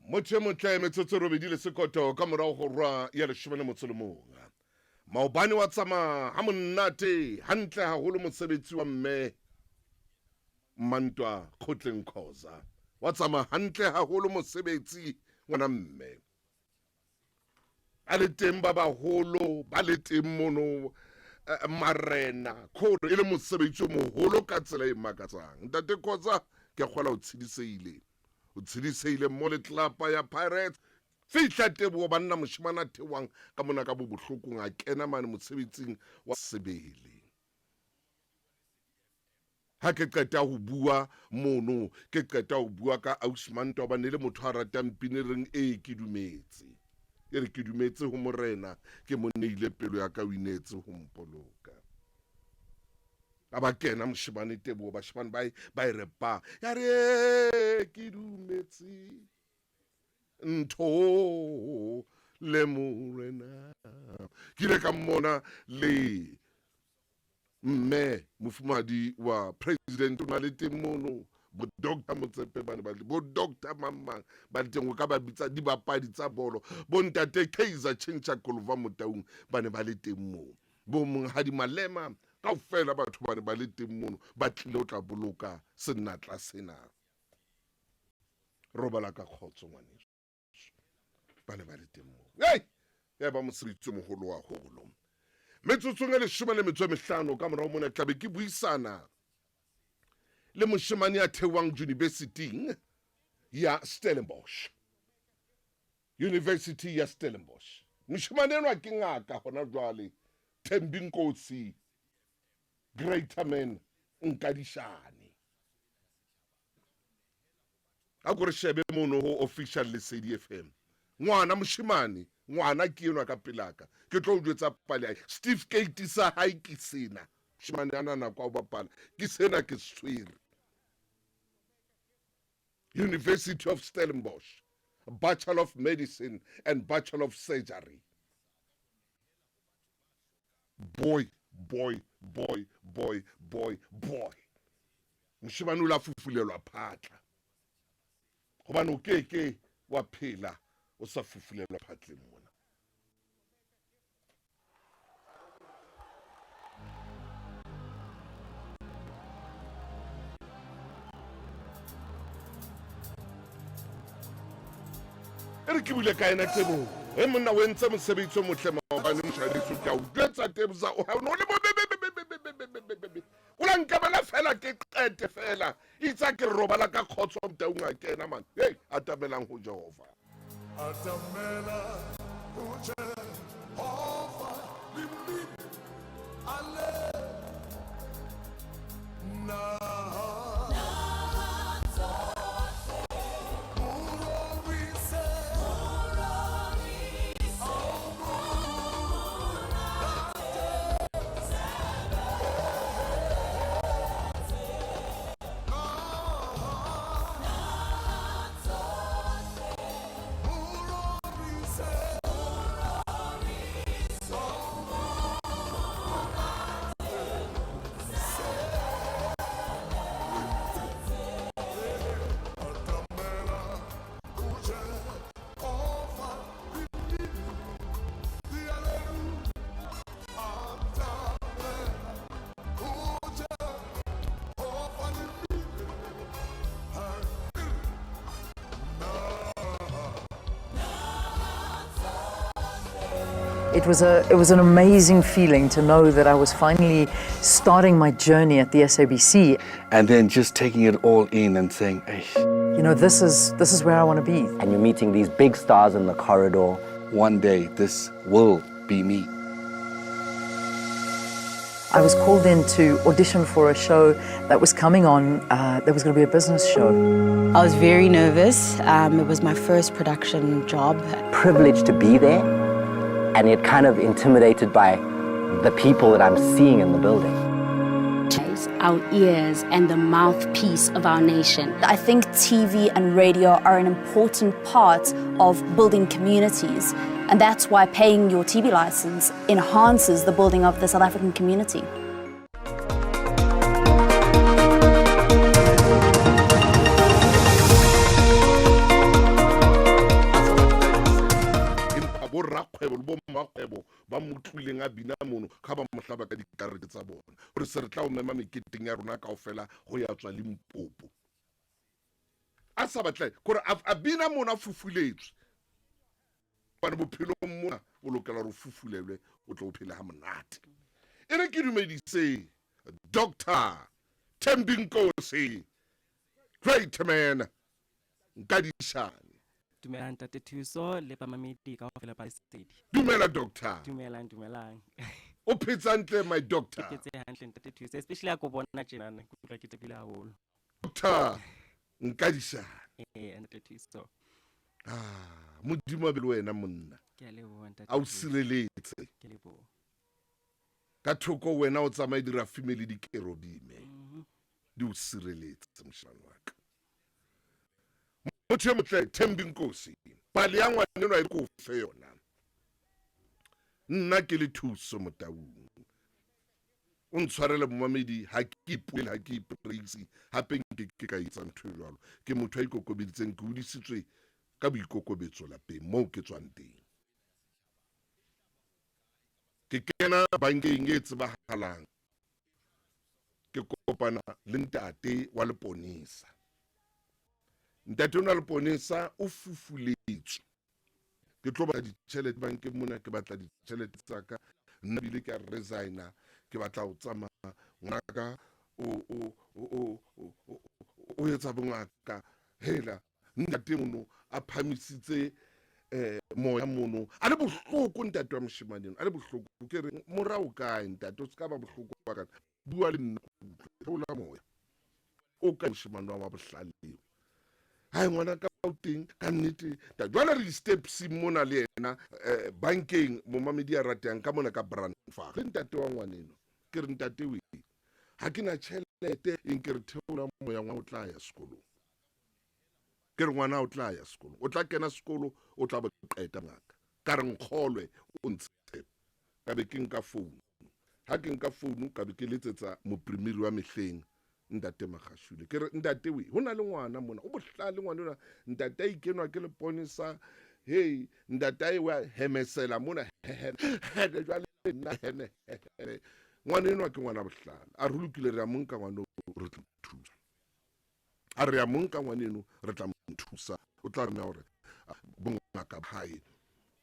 Motho e motle metsotso e robedi le sekoto ka morago go rwa ya leshome le motso le mong. Maobane wa tsamaya ha monate hantle haholo mosebetsi wa mme Mmantwa Kgotleng Khoza. Wa tsamaya hantle haholo mosebetsi ngwana mme. A le teng ba baholo ba le teng mono eh, marena khore e le mosebetsi o moholo ka tsela e makatsang. Ntate Khoza ke kgola o tshediseile. O tshediseile mo le tlelapa ya Pirates. Fihla Teboho banna moshemane a theohang ka mona ka bo bohlokong a kena mane mosebetsing wa sebele. Ha ke qeta ho bua mono, ke qeta ho bua ka Ausi Mantwa hobane e le motho a ratang pina e reng ee ke dumetse. E re ke dumetse ho Morena, ke mo neile pelo ya ka o ineetse ho mpoloka. A ba kena moshemane Teboho, bashemane ba e ba e re pa. Ya re ee ke dumetse ntho le Morena. Ke ile ka mmona le Mme mofumahadi wa president o na le teng mono, bo Doctor Motsepe ba ne ba le, bo Doctor mang mang ba le teng, o ka ba bitsa dibapadi tsa bolo, bo ntate Kaizer Chincha Kolova Motaung ba ne ba le teng moo, bo Monghadi Malema, kaofela batho ba ne ba le teng mono, ba tlile ho tla boloka senatla sena. Robala ka kgotso ngwaneso. Ba ne ba le teng moo. Hei! Ya ba mosebetsi o moholo haholo. Metsotsong e leshome le metso e mehlano ka morao mona tlabe ke buisana le moshemane ya theohang Universityng ya Stellenbosch. University ya Stellenbosch. Moshemane enwa ke ngaka hona jwale, Thembi Nkosi, Greater Man Nkadishane. A ko re shebe mono ho official Lesedi FM. Ngwana moshemane, ngwana ke enwa ka pelaka. Ke tlo o jwetsa pale ya certificate sa hae ke sena. Moshemane ana nako a ho bapala. Ke sena ke se tshwere. University of Stellenbosch, Bachelor of Medicine and Bachelor of Surgery. Boy, boy, boy, boy, boy, boy. Moshemane o la fufulelwa phatla. Gobane o ke ke wa phela o sa fufulelwa phatleng mona. E re ke bule ka ena Teboho. He monna o entse mosebetsi o motle maobane moshadiso ke a o jwetsa Tebza o ha o le bobebebebebebebebebe. O la nkemela fela ke qete fela. Itsa ke robala ka khotso Motaung a kena man. Hey, atamelang ho Jehova. Atamela ho Jehova le mmino ale na. It was a it was an amazing feeling to know that I was finally starting my journey at the SABC. And then just taking it all in and saying, Eish. You know, this is this is where I want to be. And you're meeting these big stars in the corridor. One day this will be me. I was called in to audition for a show that was coming on, that was going to be a business show. I was very nervous. It was my first production job. Privileged to be there, and yet kind of intimidated by the people that I'm seeing in the building. Our ears and the mouthpiece of our nation. I think TV and radio are an important part of building communities, and that's why paying your TV license enhances the building of the South African community. Borakgwebo le bommakgwebo ba mo utlwileng a bina mono ka ba mo hlaba ka dikarete tsa bona gore se re tla o mema meketeng ya rona kaofela go ya tswa Limpopo. A sa batle gore a bina mono a fufuletswe. Gobane bophelong mona o lokela gore o fufulelwe o tle o phele ha monate. E re ke dumedise Doctor Thembinkosi Great man Nkadishane. Dumelang Ntate Thuso le bamamedi kaofela ba Lesedi. Dumela Doctor. Dumelang, dumelang. O phetse hantle my doctor. Ke phetse hantle Ntate Thuso, especially ha ko bona tjenana, ke utlwa ke thabile haholo. Doctor Nkadishane. Ee, Ntate Thuso. Ah, Modimo a be le wena monna. Ke a leboha Ntate. A o sireletse. Ke a leboha. Ka thoko wena o tsamaye dirafime le dikerobime. Di o sireletse moshemane wa ka. Motho e motle Thembi Nkosi. Pale ya ngwanenwa e ko fe yona. Nna ke le Thuso Motaung. O ntshwarele momamedi ha ke ipuele ha ke ipraise hape nke ke ka etsa ntho e jwalo. Ke motho a ikokobeditseng ke hodisitswe ka boikokobetso lapeng moo ke tswang teng. Ke kena bankeng e tsebahalang ke kopana le ntate wa leponesa. Ntate ona leponesa o fufuletswe. Ke tlo batla ditjhelete bankeng mona, ke batla ditjhelete tsa ka. Nna bile ke a resigna, ke batla ho tsamaya. Ngwanaka o o o o o etsa bongaka. Hela ntate mono a phamisitse eh moya mono a le bohloko ntate wa moshemane a le bohloko ke re mora o kae ntate o se ka ba bohloko wa kana bua le nna utlwe theola moya o kae moshemane wa bohlale eo hai ngwana ka o teng ka nnete ta jwale re di-stepseng mona le yena um bankeng momamedi a ratehang ka mona ka brandfag le ntate wa ngwaneno ke re ntate we ga ke na tšhelete eng ke re theola moya ngwana o tla ya sekolong Ke re ngwana o tla ya sekolong, o tla kena sekolo, o tla bo qeta ngaka. Ka re nkgolwe, o ntshepe. Ka be ke nka founu. Ha ke nka founu ka be ke letsetsa moprimiri wa mehleng, Ntate Magashule. Ke re, Ntate we, ho na le ngwana mona, o bohlale ngwana enwa. Ntate a ikenwa ke leponesa, hei, ntate a wa hemesela mona, hehene, hene, jwale nna hene, hehene. Ngwana enwa ke ngwana bohlale. A re ho lokile, re a mo nka ngwana o, re tla mo thusa. A re ya mo nka ngwaneno re tla mo thusa o tla tlameha hore bongaka ba hae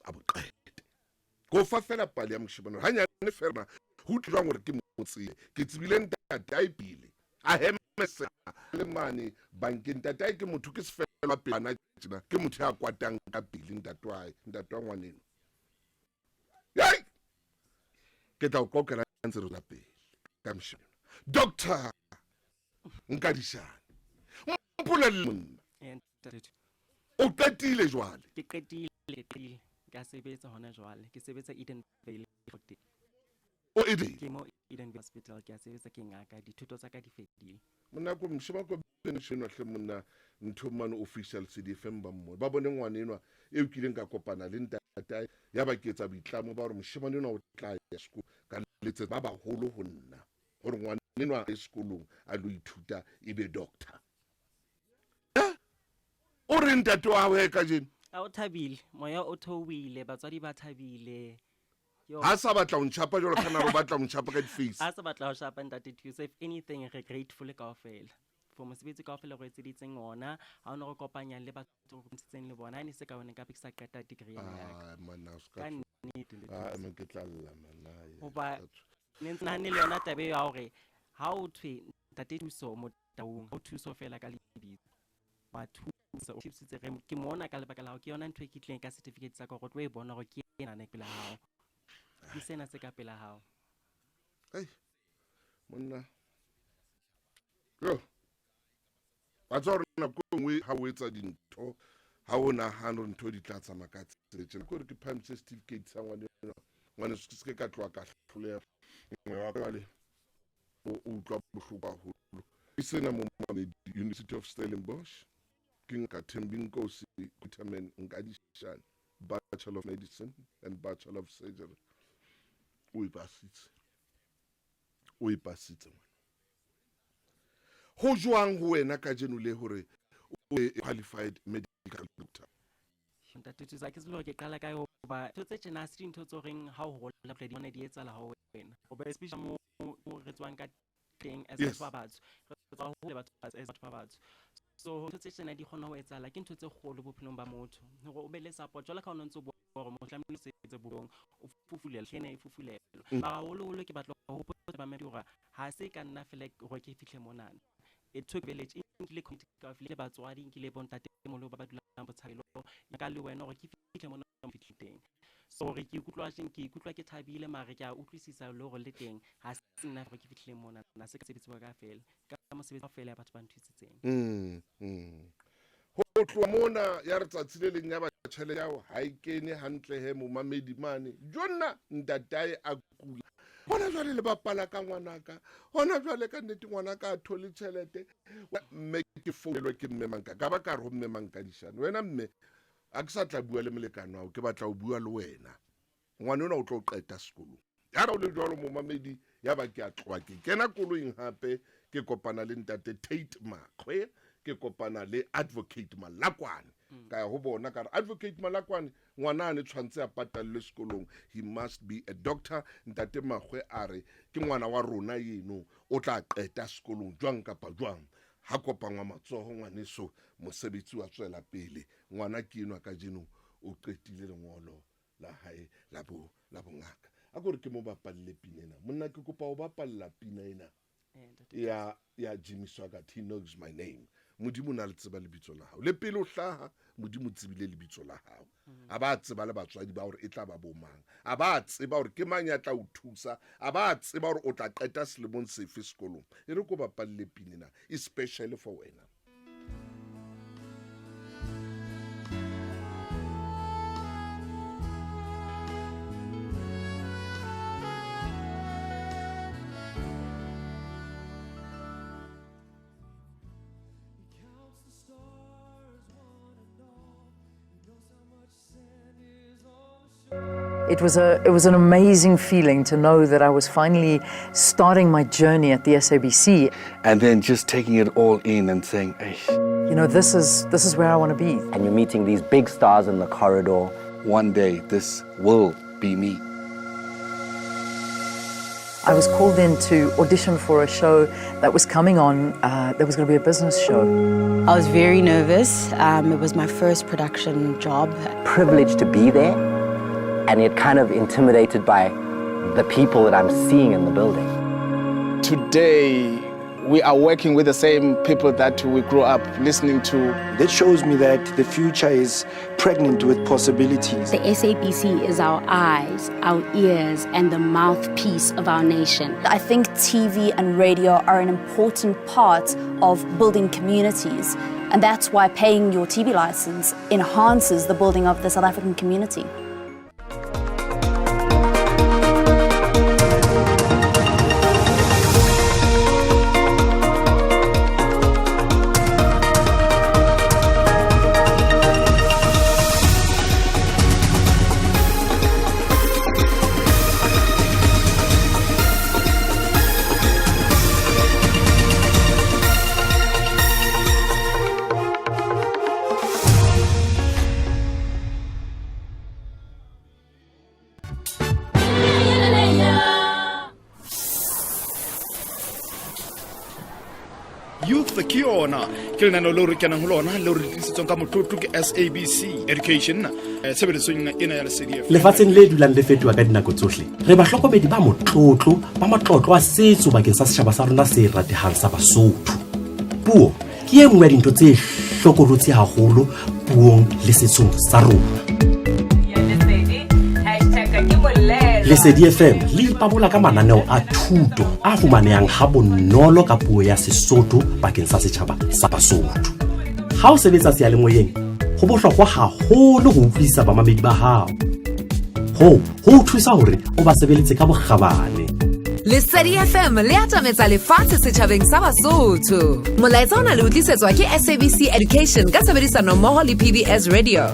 a bo qete. Ko fa fela pale ya moshemane hanyane fela ho utlwa jwang hore ke mo tsebe. Ke tsebile ntate ae pele a hemesela le mane bankeng. Ntate ae ke motho ke sefela pele tjena ke motho ya kwatang ka pele ntate wa hae ntate wa ngwaneno. Yai! Ke tla o qoqela ntse re la pele ka moshemane. Doctor Nkadishane. Mpolelle monna. Ee, ntate. O qetile jwale? Ke qetile, ke qetile. Ke a sebetsa hona jwale. Ke sebetsa Eden Vale. O Eden? Ke mo Eden Vale Hospital, ke a sebetsa ke ngaka. Dithuto tsa ka di fedile. Monna ko moshema ko enwa hle monna ntho mane official CDFM ba mmone. Ba bone ngwana enwa eo kileng ka kopana le ntatae ya ba ke etsa boitlamo ba hore moshemane enwa o tla ya sekolo ka letsetsa ba baholo ho nna. Gore ngwanenwa a ye sekolong a lo ithuta e be doctor. Eh? O re ntate wa gago he kajeno? A o thabile, moya o theohile, batswadi ba thabile. Yo. Ha sa batla ho ntjhapa jwalo ka nare o batla ho ntjhapa ka di-face. Ha sa batla ho shapa ntate Thuso, if anything re grateful kaofela for mosebetsi kaofela re etseditseng ona, ha o ne re kopanya le batho re ntshitseng le bona, ha ne se ka one nka be ke sa qeta degree ena ya ka. Ai, man, a se ka Ka tjho. nnete, ntate Ai, Thuso. man, ke tla lla, man, ai, Hoba ka tjho. Ne ntse nahane le yona taba eo ya hore ha o thwe ntate Thuso Motaung, ha o thuso fela ka lebitso. Wa thusa, o thusitse re ke mona ka lebaka la hao, ke yona ntho e ke tlileng ka certificate sa ka hore o tlo e bona hore ke ena ne pela hao. Ke sena se ka pela hao. Ei, monna. Yo. Wa tseba hore nako e nngwe ha o etsa dintho, ha o nahane hore ntho di tla tsamaya ka tsela e tjena. Ke hore ke phahamise certificate sa ngwane enwa. Ngwaneso ke se ke ka tloha ka hloleha. Moya wa ka jwale o utlwa bohloko haholo. Ke sena momamedi University of Stellenbosch. Ke Ngaka Thembinkosi Quatermain Nkadishane, Bachelor of Medicine and Bachelor of Surgery. O e pasitse. O e pasitse ngwana. Ho jwang ho wena kajeno le hore o be qualified medical doctor? Ntate Thuso, ha ke tsebe hore ke qala kae hoba ntho tse tjena ha se dintho tse horeng ha o hola di bona di etsahala ho wena. Hoba especially mo re tswang ka teng as batho ba batsho. Re tswa hole batho as batho ba batsho. So ntho tse tjena di kgona ho etsahala, ke ntho tse kgolo bophelong ba motho. Hore o be le support jwalo ka ha o no ntso bua hore motho tlamehile o sebetse bophelong, o fufulelwe, ene e fufulelwa. Mara haholoholo ke batla ho hopotsa bamamedi hore ha se ka nna feela hore ke fihle monana. It took village, e nkile community kaofela, le batswadi, e nkile bontatemoholo ba ba dulang Botshabelo, ka le wena hore ke fihle mona mo fihlileng teng. So hore ke ikutlwa tjeng, ke ikutlwa ke thabile mare ke a utlwisisa le hore le teng ha se nna hore ke fihlile mona, ha se ka sebetsi wa ka feela, ka mosebetsi kaofela ya batho ba nthusitseng. Ho tloha mona ya re tsatsi le leng ya ba tjhelete ya hao ha e kene hantle he momamedi mane. Jonna ntatae a kula. Hona jwale le bapala ka ngwanaka. Hona jwale ka nnete ngwanaka a thole tjhelete. Mme ke founelwe ke mme Manka. Ka ba ka re ho mme Mankadishane, wena mme ha ke sa tla bua le molekane wa hao, ke batla ho bua le wena. Ngwana enwa o tlo qeta sekolong. Ya ba o le jwalo momamedi, ya ba ke a tloha ke kena koloing hape, ke kopana le ntate Tate Makgwe, ke kopana le Advocate Malakwane. Ka ya ho bona ka re, Advocate Malakwane, ngwana a ne tshwantse a patallwe sekolong, he must be a doctor. Ntate Makgwe a re, ke ngwana wa rona eno, o tla qeta sekolong jwang kapa jwang. Ha kopangwa matsoho ngwaneso, mosebetsi wa tswela pele. Ngwana ke enwa kajeno o qetile lengolo la hae la bo la bongaka. A ko re ke mo bapalle pina ena. Monna ke kopa o bapalla pina ena ya ya Jimmy Swaggart, He Knows My Name. Modimo o na le tseba lebitso la hao. Le pele o hlaha, Modimo o tsebile lebitso la hao. A ba tseba le batswadi ba hore e tla ba bo mang. A ba tseba hore ke mang ya tla o thusa. A ba tseba hore o tla qeta selemong sefe sekolong. E re ko bapalle pina ena, especially for wena. It was an amazing feeling to know that I was finally starting my journey at the SABC. And then just taking it all in and saying, Eish. You know, this is where I want to be. And you're meeting these big stars in the corridor. One day this will be me. I was called in to audition for a show that was coming on, that was going to be a business show. I was very nervous. It was my first production job. Privileged to be there, and yet kind of intimidated by the people that I'm seeing in the building. Today, we are working with the same people that we grew up listening to. That shows me that the future is pregnant with possibilities. The SABC is our eyes, our ears, and the mouthpiece of our nation. I think TV and radio are an important part of building communities, and that's why paying your TV license enhances the building of the South African community. Youth ke yona ke lenaneo leo re kenang ho lona leo re tlisitsweng ka motlotlo ke SABC Education tshebeletsong ena ya Lesedi FM. Lefatsheng le dulang le fetoha ka dinako tsohle, re bahlokomedi ba motlotlo ba matlotlo a setso bakeng sa setjhaba sa rona se ratehang sa Basotho. Puo ke e nngwe ya dintho tse hlokolotsi haholo puong le setsong sa rona. Lesedi FM le ipabola ka mananeo a thuto a fumanehang ha bonolo ka puo ya Sesotho bakeng sa setjhaba sa Basotho. Ha o sebetsa seyalemoyeng, ho bohlokwa haholo ho utlwisisa bamamedi ba hao. Hoo ho o thusa hore o ba sebeletse ka bokgabane. Lesedi FM le atametsa lefatshe setjhabeng sa Basotho. Molaetsa ona le utlisetswa ke SABC Education ka tshebedisano mmoho le PBS Radio.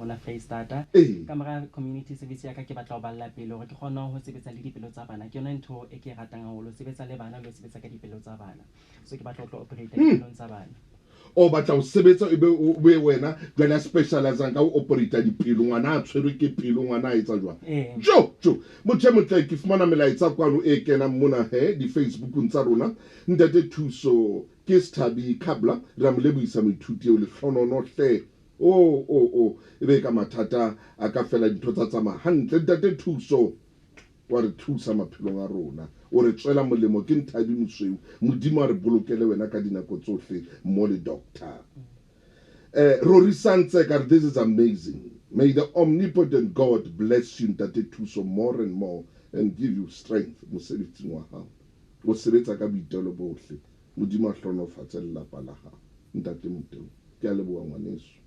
Mona Freistata. Ee. Ka mora community service ya ka ke batla ho balla pele hore ke kgone ho sebetsa le dipelo tsa bana. Ke yona ntho e ke e ratang haholo, ho sebetsa le bana le ho sebetsa ka dipelo tsa bana. So ke batla ho tlo operate dipelong tsa bana. O batla ho sebetsa ebe o be wena jwale a specializang ka ho operata dipelo, ngwana a tshwerwe ke pelo, ngwana a etsa jwang? Ee. Jo, jo. Motho e motle, ke fumana melaetsa kwano e kenang mona he di-Facebookong tsa rona. Ntate Thuso, ke Sthabi Khabla, re a mo lebohisa moithuti eo, lehlonono hle. Oh, oh, oh, ebe ka mathata a ka fela dintho tsa tsamaya hantle. Ntate Thuso, wa re thusa maphelong a rona, o re tswela molemo. Ke Nthabi Mosweu, Modimo a re bolokele wena ka dinako tsohle mo le doctor. Eh, Rorisang Tseka re, this is amazing. May the omnipotent God bless you Ntate Thuso more and more and give you strength mosebetsing wa hao. O sebetsa ka boitelo bohle. Modimo a hlohonolofatse lelapa la hao. Ntate Moteo, ke a leboha ngwaneso.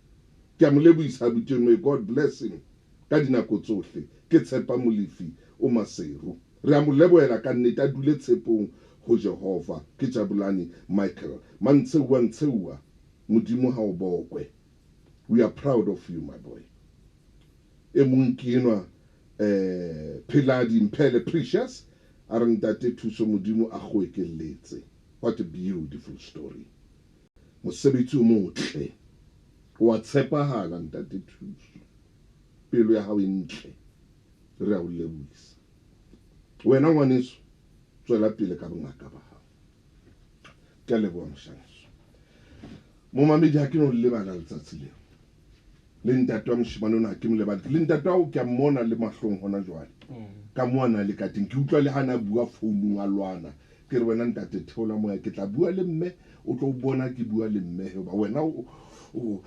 Ke a mo lebohisa abuti eno, may God bless him ka dinako tsohle. Ke tshepa Molefi o Maseru. Re a mo lebohela ka nnete, a dule tshepong ho Jehova. Ke Jabulani Michael. Mantsheuwa Ntsheuwa, Modimo ha o bokwe. We are proud of you my boy. E mong ke enwa eh Pheladi Mphele Precious a re Ntate Thuso Modimo a go ekelletse. What a beautiful story. Mosebetsi o motle. O a tshepahala Ntate Thuso. Pelo ya hao e ntle. Re a o lebohisa. Wena ngwaneso tswela pele ka bongaka ba hao. Ke a leboha moshaneso. Momamedi ha ke no lebala letsatsi leo. Le ntate wa moshemane ona ha ke mo lebale. Le ntate wa ke a mmona le mahlong hona jwale. Ka mo a na le ka teng. Ke utlwa le ha na bua founung a lwana. Ke re wena ntate theola moya ke tla bua le mme o tlo bona ke bua le mme he hoba wena o o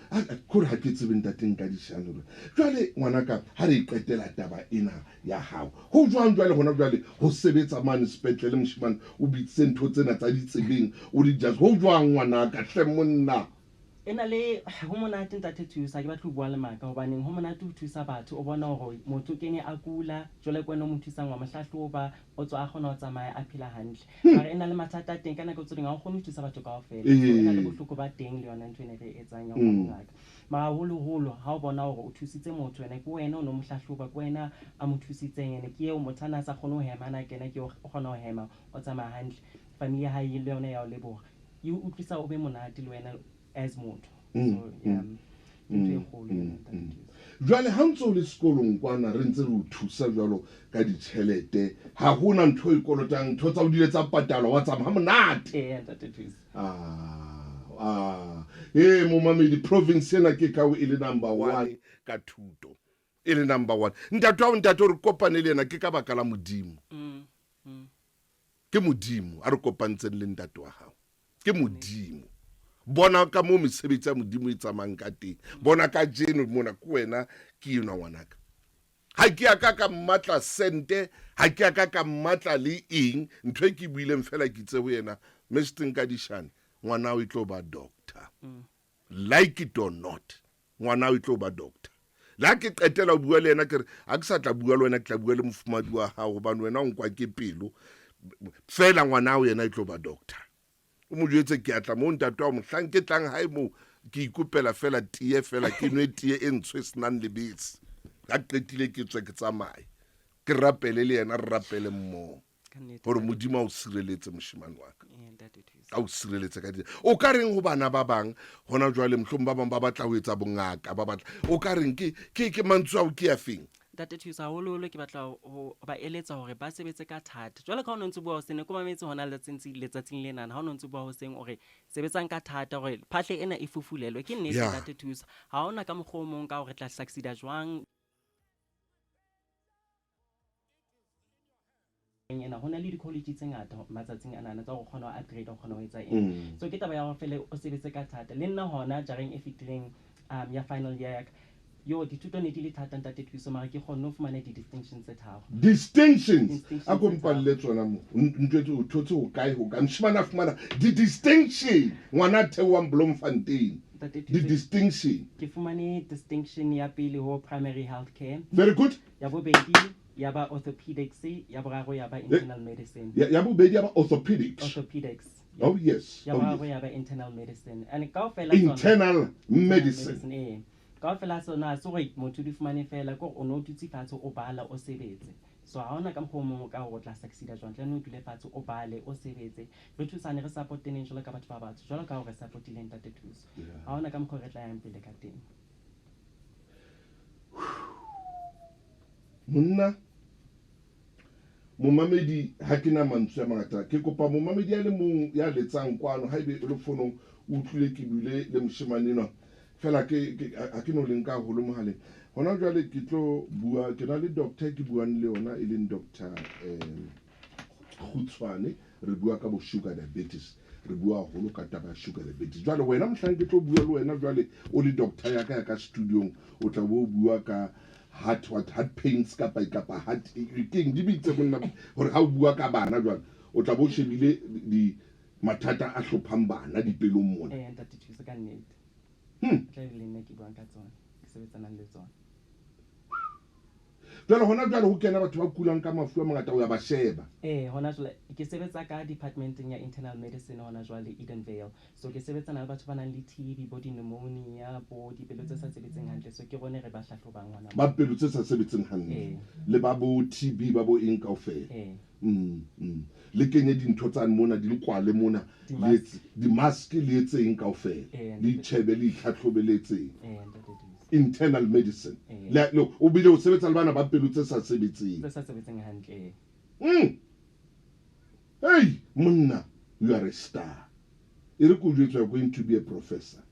kore ha ke tsebe ntate nka dishane hore jwale ngwanaka ha re e qetela taba ena ya hao ho jwang jwale hona jwale ho sebetsa mane sepetlele moshemane o bitsitse ntho tsena tsa ditsebeng o di just ho jwang ngwanaka hle monna. E na le ho monate ntate Thuso ha ke batle ho bua le maka hobaneng ho monate ho thusa batho o bona hore motho o kene a kula jwale ke wena o mo thusang wa mo hlahloba o tswa a kgona ho tsamaya a phela hantle mara e na le mathata a teng ka nako tse ding ha o kgone ho thusa batho kaofela so e na le bohloko ba teng le yona ntho ena e re e etsang ya ho ba bongaka mara haholoholo ha o bona hore o thusitse motho ene ke wena o no mo hlahloba ke wena a mo thusitseng ene ke eo motho a na sa kgone ho hema a na kena ke eo o kgona ho hema o tsamaya hantle family ya hae le yona ya o leboha e o utlwisa o be monate le wena as motho so yeah ke ntho e kgolo yona ntate Thuso. Jwale ha ntse o le sekolong kwana re ntse re o thusa jwalo ka ditjhelete ha hona ntho e kolotang ntho tsa o dile tsa patalwa wa tsamaya ha monate. Eya ntate Thuso. Ah ah ee momamedi province ena ke kao e le number one ka thuto e le number one ntate wa ntate o re kopane le yena ke ka baka la Modimo. Ke Modimo a re kopantseng le ntate wa hao. Ke Modimo. Bona ka moo mesebetsi ya Modimo e tsamayang ka teng. Bona kajeno mona ke wena ke enwa ngwanaka. Ha ke a ka ka mmatla sente, ha ke a ka ka mmatla le eng. Ntho e ke buileng fela ke itse ho yena, Mr Nkadishane, ngwana hao e tlo ba doctor. Like it or not. Ngwana hao e tlo ba doctor. Le ha ke qetela ho bua le yena ke re ha ke sa tla bua le wena ke tla bua le mofumadi wa hao hobane wena o nkwa ke pelo. Fela ngwana hao yena e tlo ba doctor. O mo jwetse ke atla moo ntate wa mohlang ke tlang hae moo ke ikopela fela tee fela ke nwe tee e ntsho e senang lebese. Ha qetile ke tswe ke tsamaye. Ke rapele le yena re rapele mmoho. Gore Modimo a o sireletse moshemane wa ka. A o sireletse ka ditsela. O ka reng ho bana ba bang hona jwale mohlomong ba bang ba batla ho etsa bongaka ba batla o ka reng ke ke ke mantswe ao ke a feng? Ntate Thuso haholoholo ke batla ho ba eletsa hore ba sebetse ka thata. Jwalo ka ha o no ntso bua hoseng ne ke mametse hona letsatsing letsatsing lenana ha o no ntso bua hoseng o re sebetsang ka thata hore phahle ena e fufulelwe. Ke nnete Ntate Thuso. Ha hona ka mokgwa o mong ka hore re tla succeed-a jwang ena ho na le di-college tse ngata matsatsing anana tsa go kgona ho upgrade o kgona ho etsa eng mm. So ke taba ya gore fele o sebetse ka thata le nna hona jareng e fetileng ya final year ya ka yo dithuto ne di le thata ntate Thuso mara ke kgonne ho fumana di-distinction tse tharo. Distinctions a ko mpalle tsona mo ntwetse o thotse ho kae ho kae moshemane a fumana di-distinction ngwana a theohang Bloemfontein di-distinction. Ke fumane distinction ya pele ho primary health care. Very good. Ya bobedi ya ba orthopedics, ya boraro ya ba internal medicine. Ya bobedi ya ba orthopedics. Orthopedics. Oh yes. Ya oh, boraro yes. ya ba internal medicine. And kaofela tsona Internal medicine. Medicine, ee. Kaofela ha tsona ha se hore motho o di fumane feela, ke hore o no dutse fatshe o bala o sebetse. So ha hona ka mokgwa o mong o ka hore o tla succeed-a jwang. Tlamehile o dule fatshe o bale, o sebetse. Re thusane, re support-eneng jwalo ka batho ba batsho, jwalo ka ha o re support-ile Ntate Thuso. Ha hona ka mokgwa o re tla yang pele ka teng. Monna, momamedi ha ke na mantswe a mangata. Ke kopa momamedi a le mong ya letsang kwano haebe o le fonong o utlwile ke buile le moshemane enwa. Feela ke, ke, ha ke no le nka haholo mohaleng. Hona jwale ke tlo bua, ke na le doctor e ke buang le yona e leng Doctor eh, Kgutshwane. Re bua ka bo sugar diabetes. Re bua haholo ka taba ya sugar diabetes. Jwale wena mohlang ke tlo bua le wena jwale o le doctor ya ka ya ka studiong o tla bo o bua ka heart what heart pains kapa kapa heart keng di bitse monna hore ha o bua ka bana jwale o tla bo o shebile di mathata a hlophang bana dipelong mona. Ee ntate Thuso ka nnete. Tla be le nna ke buang ka tsona, ke sebetsanang le tsona. Jwale hona jwale ho kena batho ba kulang ka mafu a mangata o ya ba sheba. Ee hona jwale ke sebetsa ka departmenteng ya internal medicine hona jwale Edenvale. So ke sebetsana le batho ba nang le TB, bo di-pneumonia, bo dipelo tse sa sebetseng hantle. So ke rone re ba hlahlobang hona Ba pelo tse sa sebetseng hantle Ee. le ba bo TB ba bo eng kaofela. Ee. Le kenye dintho tsane mona di le kwale mona le etse di-mask le etse eng kaofela. Ee, Le itjhebe le itlhatlhobe le etseng. Ee, ntate Thuso. Internal medicine. Ee. Le, le, o bile o sebetsa le bana ba pelo tse sa sebetseng. Tse sa sebetseng hantle, ee. Hey, monna, you are a star. E re ke o jwetse, you are going to be a professor.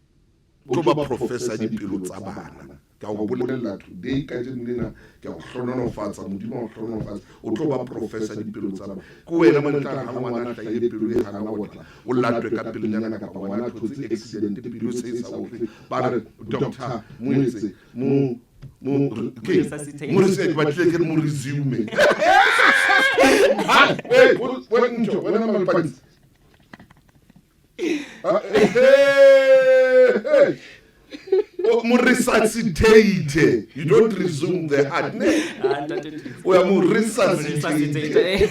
O tlo ba professor ya dipelo tsa bana. Ke a o bolella today, kajeno lena, ke a o hlohonolofatsa, Modimo a o hlohonolofatse. O tlo ba professor ya dipelo tsa bana. Ke wena mane tla re ha ngwana a hlahile pelo e hana ho otla, o latwe ka pelenyana kapa ngwana a thotse accident pelo e se e sa otle, ba re doctor mo etse mo mo ke mo re ke batlile ke re mo resume. Ha, hey, wena ntho, wena Malpantsi. Ah, hey, hey. O mo resuscitate. You don't resume the heart. Ne? O ya mo resuscitate.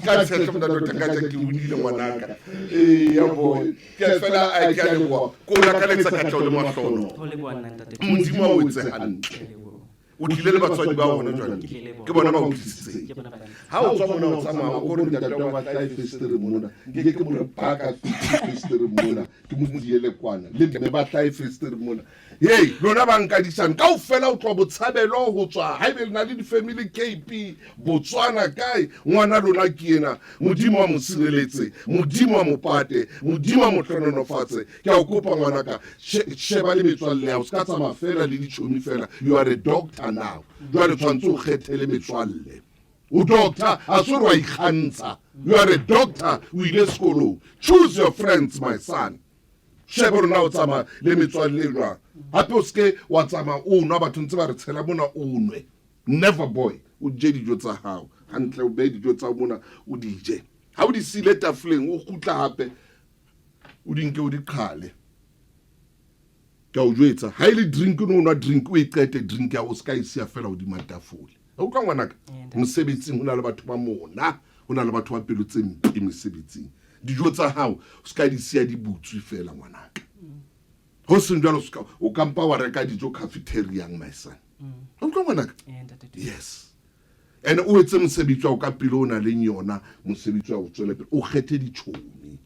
Ka tshetlho mna doctor ka ke hodile ngwanaka. Eh ya boy. Ke fela a ke a leboha. Ko lakaletsa katleho le mahlono. Ho leboha nna ntate. Modimo a o etse hantle. O tlile le batswadi ba hona jwale. Ke bona ba o tlisitseng. Ha o tswa mona o tsamaya o ko re ntate wa batla e festere mona. Nke ke mo re paka festere mona. Ke mo diele kwana. Le mme ba tla e festere mona. Hey, lona ba nkadisang kaofela o tloha Botshabelo ho tswa haebe le na le di-family KP, Botswana kae, ngwana lona ke ena. Modimo a mo sireletse, Modimo a mo pate, Modimo a mo hlohonolofatse. Ke a o kopa ngwanaka, sheba le metswalle ya hao, se ka tsamaya feela le ditjhomi feela. You are a doctor now. Jwale tshwantse o kgethele metswalle. O doctor, ha se hore wa ikgantsha. You are a doctor, o ile sekolong. Choose your friends, my son. Shebe hore na o tsamaya le metswalle e jwang. Hape o se ke wa tsamaya o nwa, batho ntse ba re tshela mona o nwe. Never boy, o je dijo tsa hao hantle, o behe dijo tsa hao mona o di je. Ha o di siile tafoleng, o kgutla hape o di nke o di qhale. Ke a o jwetsa, ha e le drink o no nwa drink o e qete drink ya o se ka e siya fela hodima tafole. O utlwa ngwanaka? Mosebetsing ho na le batho ba mona, ho na le batho ba pelo tse mpe mesebetsing. Dijo tsa hao o se ka di siya di butswe fela ngwanaka. Ho seng jwalo o ka mpa wa reka dijo cafeteriang my son. O utlwa ngwanaka? Yes. And o etse mosebetsi wa ka pele o na leng yona, mosebetsi wa o tswele pele. O kgethe ditjhomi.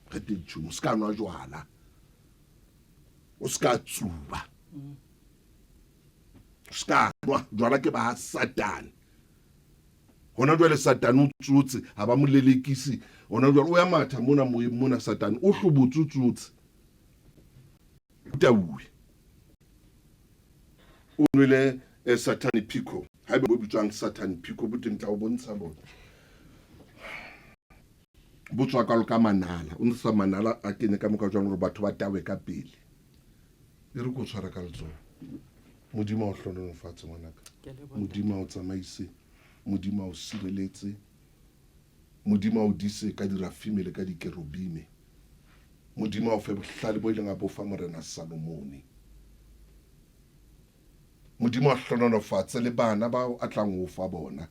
Kgethe ditjhomi, o se ka nwa jwala. O se ka tsuba. O se ka nwa jwala, ke ba Satane. Hona jwale Satane o tsotse, ha ba mo lelekise. Hona jwale o ya matha mona moyeng mona, Satane o hlobotse o tsotse. O tauwe. O nwele Satane Pico. Haeba bo bitswang Satane Pico bo teng, tla o bontsha bona. Bo tswa ka ka manala. O ntsha manala a kene ka moka jwang hore batho ba tawe ka pele. E re ko tshwara ka letsoho. Modimo a o hlohonolofatse ngwanaka. Modimo a o tsamaise. Modimo a o sireletse. Modimo a o dise ka dirafime le ka dikerubime. Modimo a o fe bohlale bo ileng a bo fa Morena Salomone. Modimo a hlohonolofatse le bana bao a tlang ho o fa bona.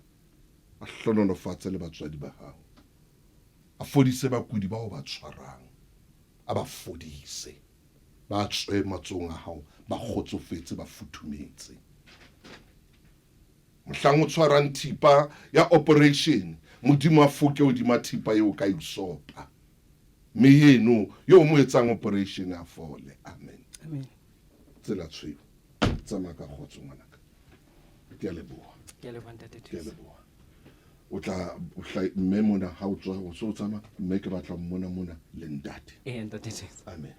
A hlohonolofatse le batswadi ba hao. A fodise bakudi bao ba tshwarang. A ba fodise. Ba tswe matsohong a hao ba kgotsofetse, ba futhumetse. Mohlang o tshwarang thipa ya operation, Modimo a foke hodima thipa eo ka isopa. Mme yeno yo o mo etsang operation a fole. Amen. Amen. Tsela tshweu. Tsamaya ka kgotso ngwanaka. Ke a leboha. Ke a leboha ntate Ke a Thuso. leboha. O tla o hla mme mona ha o tswa o so tsamaya mme ke batla mmona mona le ntate. Ee ntate Thuso. Amen.